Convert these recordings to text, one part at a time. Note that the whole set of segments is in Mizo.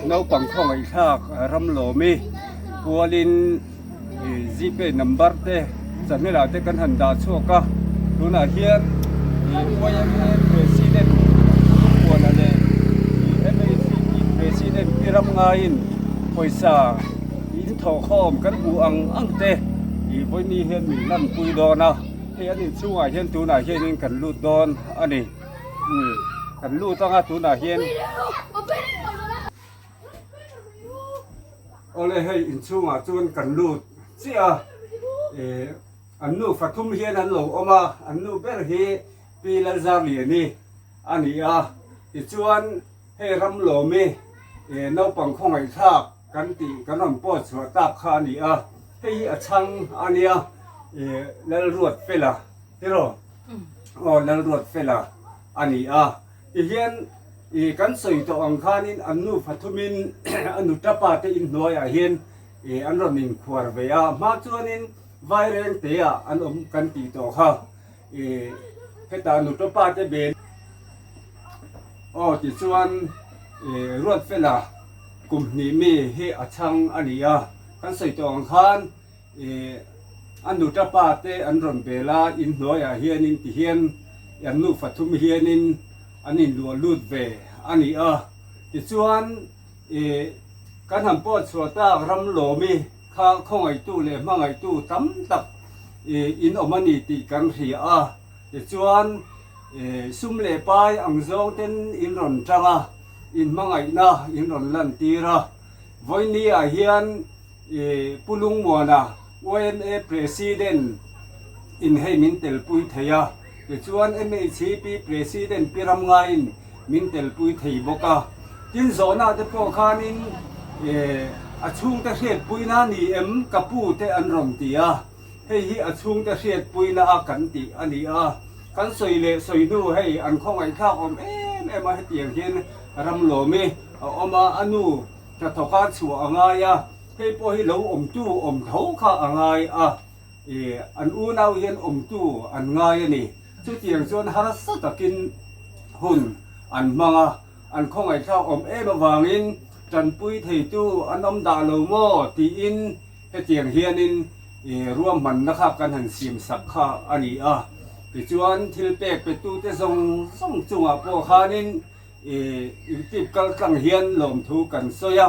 Naupang khawngaihthlak Ramlawmi pualin Gpay number te channel ah te kan han dah chhuak a, tunah hian YMA President Lungmuana leh MHCP President Pi Ramngaiin pawisa in thawhkhawm kan hmuh ang ang te vawiini hian min lanpui dawn a, hei an inchhungah hian tunah hianin kan lut dawn a ni. Kan lut anga tunah hian. Awle hei inchhungah chuan kan lut chiah a, eh an nu fathum hian an lo awm a, an nu ber hi Pi Lalzarliani a ni a, tichuan hei Ramlawmi eh naupang khawngaihthlak kan tih kan rawn pawh chhuah tak kha a ni a, hei hi a chhang a nia eh Lalruatfela tiraw aw Lalruatfela a ni a. Tihian ih kan sawi tawh ang khanin an nu fathumin a nu tapa te inhnuaiah hian ih an rawn inkhuar ve a, hma chuanin Vaireng teah an awm kan tih tawh kha ih hetah nu tapa te be aw tichuan ih Ruatfela kum hnih mi hi a chhang a ni a, kan sawi tawh ang khan Ih, a nuta pa te an rawn bel a, inhnuaiah hianin tihian an nufa thum hianin an inluah lut ve a ni a. Tichuan, ih, kan han pawh chhuah tak ram lawmi kha khawngaihtu leh hmangaihtu tam tak, ih, in awm a ni tih kan hria a. Tichuan, ih, sum leh pai ang zawng ten in rawn tang a, in hmangaihna in rawn lantir a. Vawinia hian, I Pu Lungmuana, YMA President in hei min telpui thei a, tichuan MHCP President Pi Ramngaiin min telpui thei bawk a. Tin zawhna te pawh khanin a chhungte hriatpuina ni em ka pu te an rawn ti a, hei hi a chhungte hriatpuina a kan tih a ni a. Kan sawi leh sawi hnu hei an khawngaihthlak awm em em a, hetiang hian Ramlawmi a awm a, a nu Hnathawka chhuah a ngai a, hei pawh hi lo awmtu awm tho kha a ngai a, ih an unau hian awmtu an ngai a ni. Chutiang chuan harsa takin hun an hmang a, an khawngaihthlak awm em avangin tanpui theitu an awm dah lo maw tiin hetiang hianin ih ruahmanna kha kan han siam sak kha a ni a. Tichuan thil pek petute zawng zawng chungah pawh khanin I YouTube kal tlang hian lawmthu kan sawi a,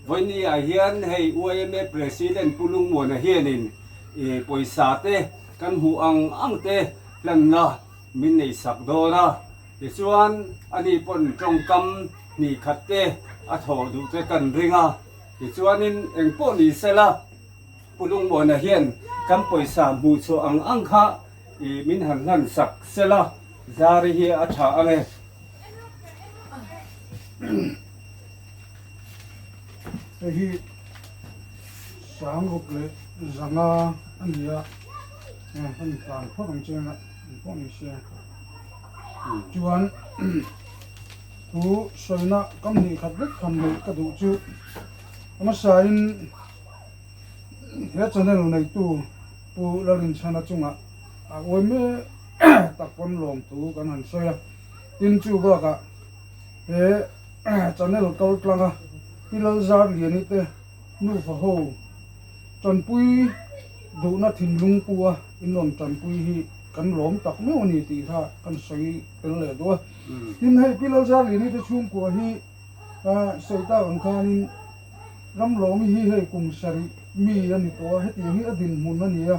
vawinia hian hei YMA President Pu Lungmuana hianin i pawisa te kan hmuh ang ang te hlanna min nei sak dawn a, tichuan ani pawn tawngkam hnih khat te a thawh duh te kan ring a, tichuanin engpawh ni sela Pu Lungmuana hian kan pawisa hmuh chhuah ang ang kha i min han hlan sak sela zari hi a tha ang e. Hei hi sangruk leh zanga a ni a, a ni tlan phawt ang che a ni pawh ni se. Chuan thu sawina kam hnih khat vek han neih ka duh chu a hmasain he channel neitu Pu Lalinchhana chungah a uai mek tak pawn lawmthu kan han sawi a. Tin chu bakah he channel kal tlanga Pi Lalzarliani te nufa ho tanpui duhna thinlung pu a in rawn tanpui hi kan lawm tak meuh a ni tih kha kan sawi tel leh duh a. Tin hei Pi Lalzarliani te chhungkua hi sawi tak ang khanin Ramlawmi hi hei kum sarih mi a ni tawh a, hetiang hi a dinhmun a ni a.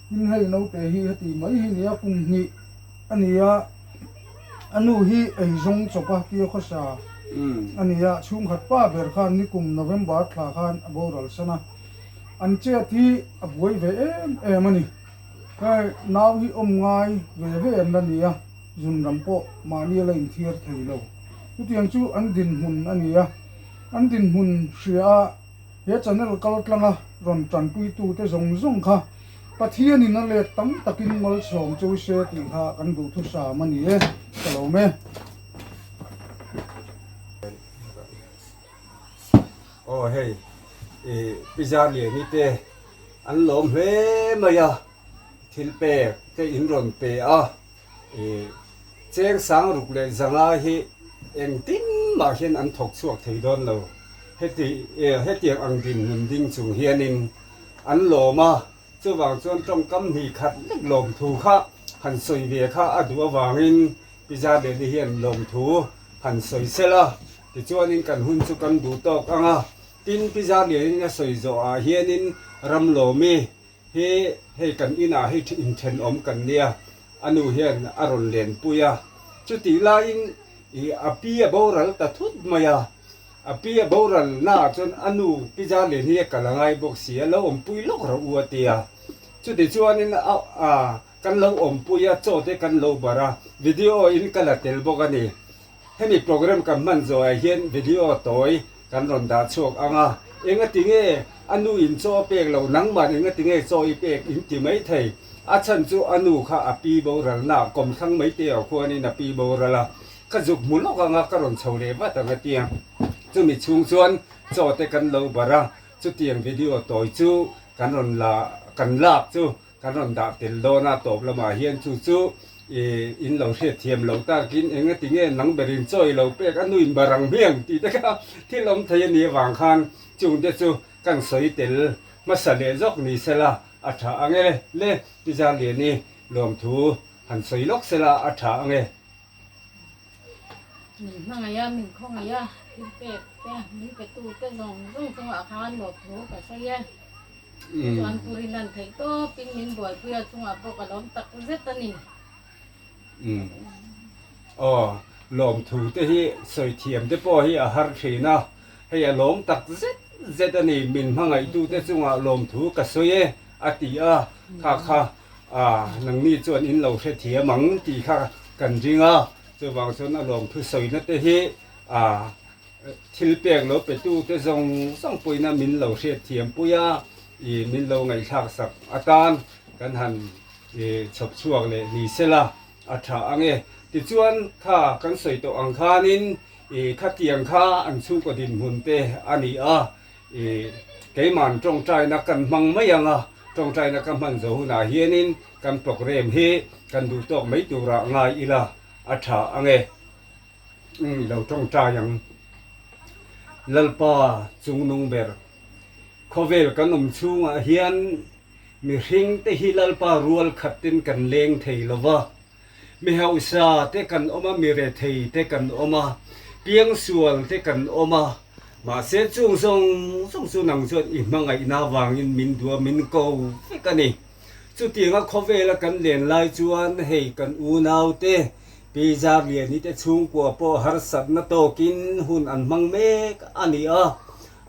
Tin hei naute hi heti mai hi a ni a, kum hnih a ni a. A nu hi eizawng chawp a tia khawsa a ni a, chhungkhat pa ber khan nikum November thla khan a boral san a, an chet hi a buai ve em em a ni. Hei nau hi awm ngai ve ve an la ni a, zunram pawh mahni a la inthiar thei lo. Chutiang chu an dinhmun a ni a, an dinhmun hria a he channel kal tlanga rawn tanpuitute zawng zawng kha Pathianin a let tam takin malsawm chu se tih kha kan duhthusam a ni e, ka lawm e. Aw hei i Pi Zarliani te an lawm hle mai a, thil pek te in rawn pe a, i cheng sang ruk leh zanga hi engtin mah hian an thawk chhuak thei dawn lo. Heti hetiang ang dinhmun ding chung hianin an lawm a, chuvang chuan tawngkam hnih khat lek lawmthu kha han sawi ve kha a duh avangin Pi Zarliani hian lawmthu han sawi sel a, tichuanin kan hun chu kan duh tawk ang a, tin Pi Zarlianin a sawi zawhah hianin Ramlawmi hi hei kan inah hei inthenawm kan nia, a nu hian a rawn lenpui a, chutih laiin ih a pi a boral ta thut mai a, a pi a boral naah chuan a nu Pi Zarlian hi a kal a ngai bawk si a, lo awmpui lawk rawh u a ti a, chutichuanin a a kan lo awmpui a, chaw te kan lo barh a, video in ka la tel bawk a ni. Hemi program kan hman zawhah hian video tawi kan rawn dah chhuak ang a, engati nge a nu in chaw a pek loh nangmah engati nge chaw i pek in ti mai thei. A chhan chu a nu kha a pi boral na kawmthlang mai te ah khuanin a pi boral a, ka zuk hmu lawk ang a ka rawn chho leh vat ang a tia. Chumi chhung chuan chaw te kan lo barh a, chutiang video tawi chu kan rawn la kan lak chu Kan rawn dah tel dawn a, tawp lamah hian chu chu i in lo hriat thiam loh takin eng ati nge nang berin chaw i lo pek a nuin barang hmiang tih te kha thil awm thei a nih avang khan chung te chu kan sawi tel hmasa leh zawk ni sela a tha ang e le Pi Zarliani lawmthu han sawi lawk sela a tha ang e. Min hmangaih a, min khawngaih a, thil pek te, min pe tu te zawng zawng chungah khan lawmthu ka sawi e. Chuan turin lan theih tawpin min buaipui a chungah pawh ka lawm tak zet a ni. Aw, lawmthu te hi sawi thiam te pawh hi a har thin a, hei a lawm tak zet zet a ni, min hmangaihtu te chungah lawmthu ka sawi e a ti a, kha kha nangni chuan in lo hrethiam ang tih kha kan ring a, chuvang chuan a lawmthu sawina te hi Thil pek lo petute zawng zawng pawhin min lo hriatthiam pui a, ih min lo ngaihthlak sak atan kan han ih chhawp chhuak leh ni sela a tha ang e. Tichuan kha kan sawi tawh ang khanin ih khatiang kha an chhungkaw dinhmun te a ni a, ih keiman tawngtaina kan hmang mai ang a, tawngtaina ka hman zo hunah hianin kan programme hi kan duh tawk mai turah ngai ila a tha ang e. I lo tawngtai ang. Lalpa chungnung ber, khawvel kan awm chhungah hian mihring te hi Lalpa rual khatin kan leng thei lo va, mi hausa te kan awm a, mi rethei te kan awm a, piangsual te kan awm a, mahse chung zawng zawng chu nang chuan i hmangaihna vangin min duh a, min ko vek a ni. Chutianga khawvela kan len lai chuan hei kan unaute Pi Zarliani te chhungkua pawh harsatna tawkin hun an hmang mek a ni a,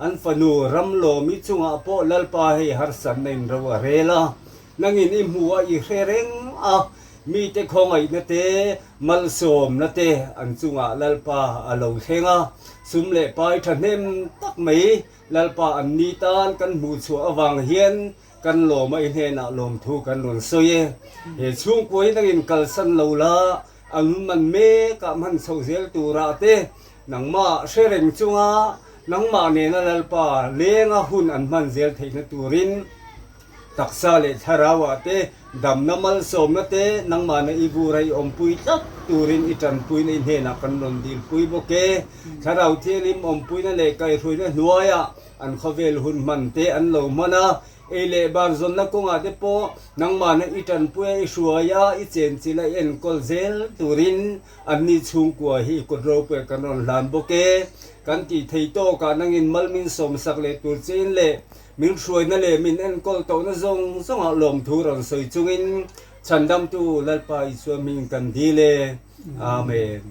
an fanu Ramlawmi chungah pawh Lalpa hei harsatna in ro a rel a, nangin i hmu a i hre reng a, mite khawngaihna te, malsawmna te an chungah Lalpa a lo thleng a, sum leh pai thahnem tak mai Lalpa an ni tan kan hmuh chhuah avang hian Kan lawm a i hnenah lawmthu kan rawn sawi e. He chhungkua hi nangin kalsan lo la, an hun man mekah hman chhoh zel turah te, nangmah hre reng chunga nangmah nena Lalpa lenga hun an hman zel theihna turin taksa leh thlarauah te, damna malsawmna te nangmahna i vura i awmpui tlat turin i tanpuina i hnenah kan rawn dilpui bawk e. Thlarau Thianghlim awmpuina leh kaihhruaina hnuaiah An khawvel hun hman te an lo hman a, ei leh bar zawnna kawngah te pawh nangmahna i tanpui a, i hruai a, i chenchilh a, i enkawl zel turin anni chhungkua hi i kut ropui kan rawn hlan bawk e. Kan tih thei tawkah nangin mal min sawmsak leh tur chein leh min hruaina leh min enkawl tawhna zawng zawngah lawmthu rawn sawi chungin Chhandamtu Lalpa Isua hming kan dil e. Amen.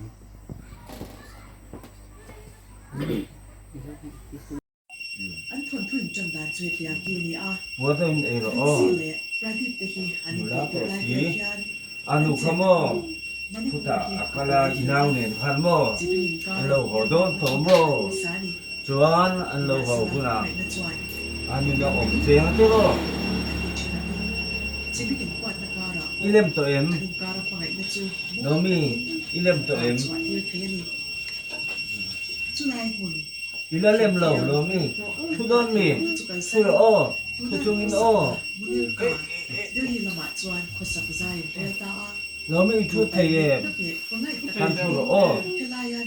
An thawnthu in ṭan dan chu hetiang hi a ni a, Puata in ei rawh aw. Rinsi leh Pradeep te hi an Nula inpawh pawh tawh lai si. vel hian A an nu kha chenna maw? hmun Manipur Khutah hi a a kal a, buai i hle nau a, nen khan maw? chibing inkar An lo haw dawn inbiak tawh pawhna maw? a nasa a ni. Chuan an lo haw Nimahsela hunah hmangaihna chuan a nun a ram awm engkim cheng a tawh aw. an ti ṭhin angin chibing inhuatna karah I pawh lem tawh em? an inkara hmangaihna chu muang Naomi, takin i lem an tawh kar em? chhuah tir thei a ni. Chulai hmun I la lem lo lo mi? Thu dawn mi? Thu rawh aw, thu chungin aw. Lo mi i thu thei em? Khan thu rawh aw,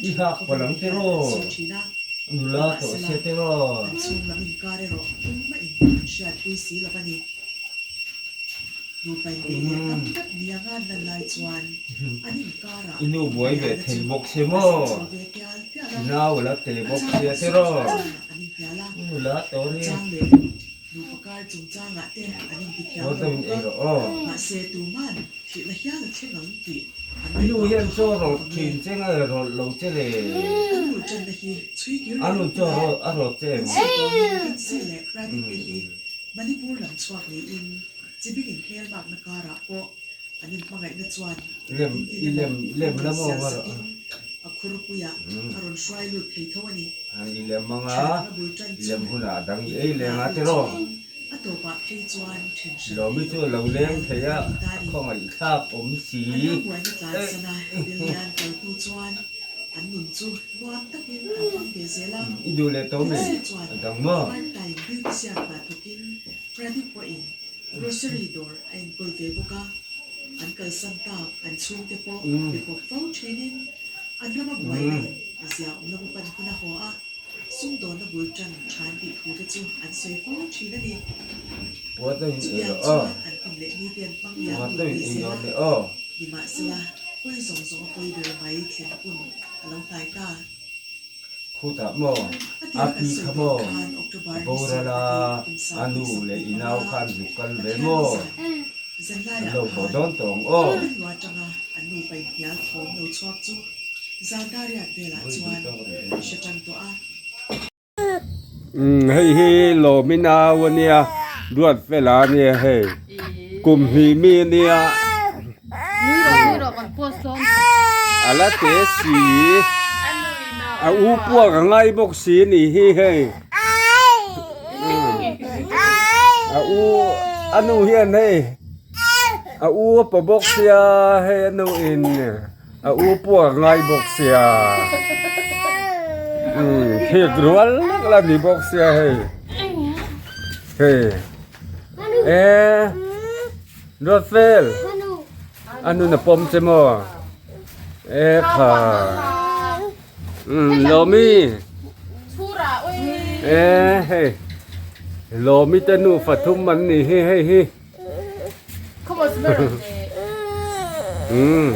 i hak palh ang tiraw? Nula tawh Nimahsela, sia te raw. an chhung lam inkar erawh tumah in an hriatpui si lo a ni. Nupa inneih leh tam tak ni anga an lan lai chuan an inkarah I nu buai ve inhnialna thei chu bawk si a maw? zin chho ve tial tial I a. nau a la te A bawk chang sia leh te sum raw. chungchangah an inhnial a, I nula tawh a hi. chang leh nupa kar chungchangah te an intithiam Haw lo deuhin bawk ei a, rawh aw. mahse tuman thihna hial a thleng ang tih an I nu ngaihtuah hian phah chaw hauh rawt lo ang e. thin che nge rawlh lo che le? An bul tanna hi chhui kir A leh nu rawh chaw ula, rawt a rawt che an em? sawi tawngin Vincy leh Pradeep te hi Manipur lam chhuak niin chibing inhmelmakna karah pawh an inhmangaihna chuan Lem engtin i emaw lem lem kawng la rawn maw sial nga rawh. sakin a khurpuiah a rawn hruai lut thei tho a ni. I lem anga Thatna bul tan i chu lem hunah a dang i ei inhmuhna leng a lut tiraw. chungin a tawpah phei chuan then hran Lawmi theih chu loh a lo hial leng thei a, a ni ta a a ni. khawngaih thlak awm si. An ram buaina tlansan a Delhi-an kal hnu chuan an nun chu nuam takin an hmang ve zel a. I duh leh tawh mi Vincy chuan a dang maw? part time beautician hna thawkin Pradeep pawhin grocery dawr a enkawl ve bawk a. An kalsan tak an chhungte pawh be pawp fo thinin An rama buaina in zia awm lama pan hun a haw a, sumdawnna bul tan tha an tih thu te chu an sawi fo thin a ni. Chutiang chuan an hun leh ni te an hmang liam dun ve zel a, nimahsela pawi zawng zawng a pawi ber mai thlen hun a lo hnai ta. Khutah maw A a tira kan pi sawi kha tawh maw khan a October ni boral a, 12 kum a nu 20 leh i 25 nau khan zuk kal ve Pathian maw? zan An Zanlaiah lo haw khan dawn tawh ang aw. an lu atanga an nupa inhnial thawm lo chhuak chu Zandariat velah chuan an hre tan tawh a. Umm hei hi lawmi nau a nia duat fela a nia hei kum hnih mi a nia a la te si a u puak a ngai bawk si a nih hi hei a u a nu hian hei a u a paw bawk sia hei a nu in. A u pawh a ngai bawk sia umm thik rual lek la ni bawk sia hei hei e Ruatfel a nun a pawm che maw e kha umm Lawmi e hei Lawmi te nufa thum an ni hi hei hi. Umm.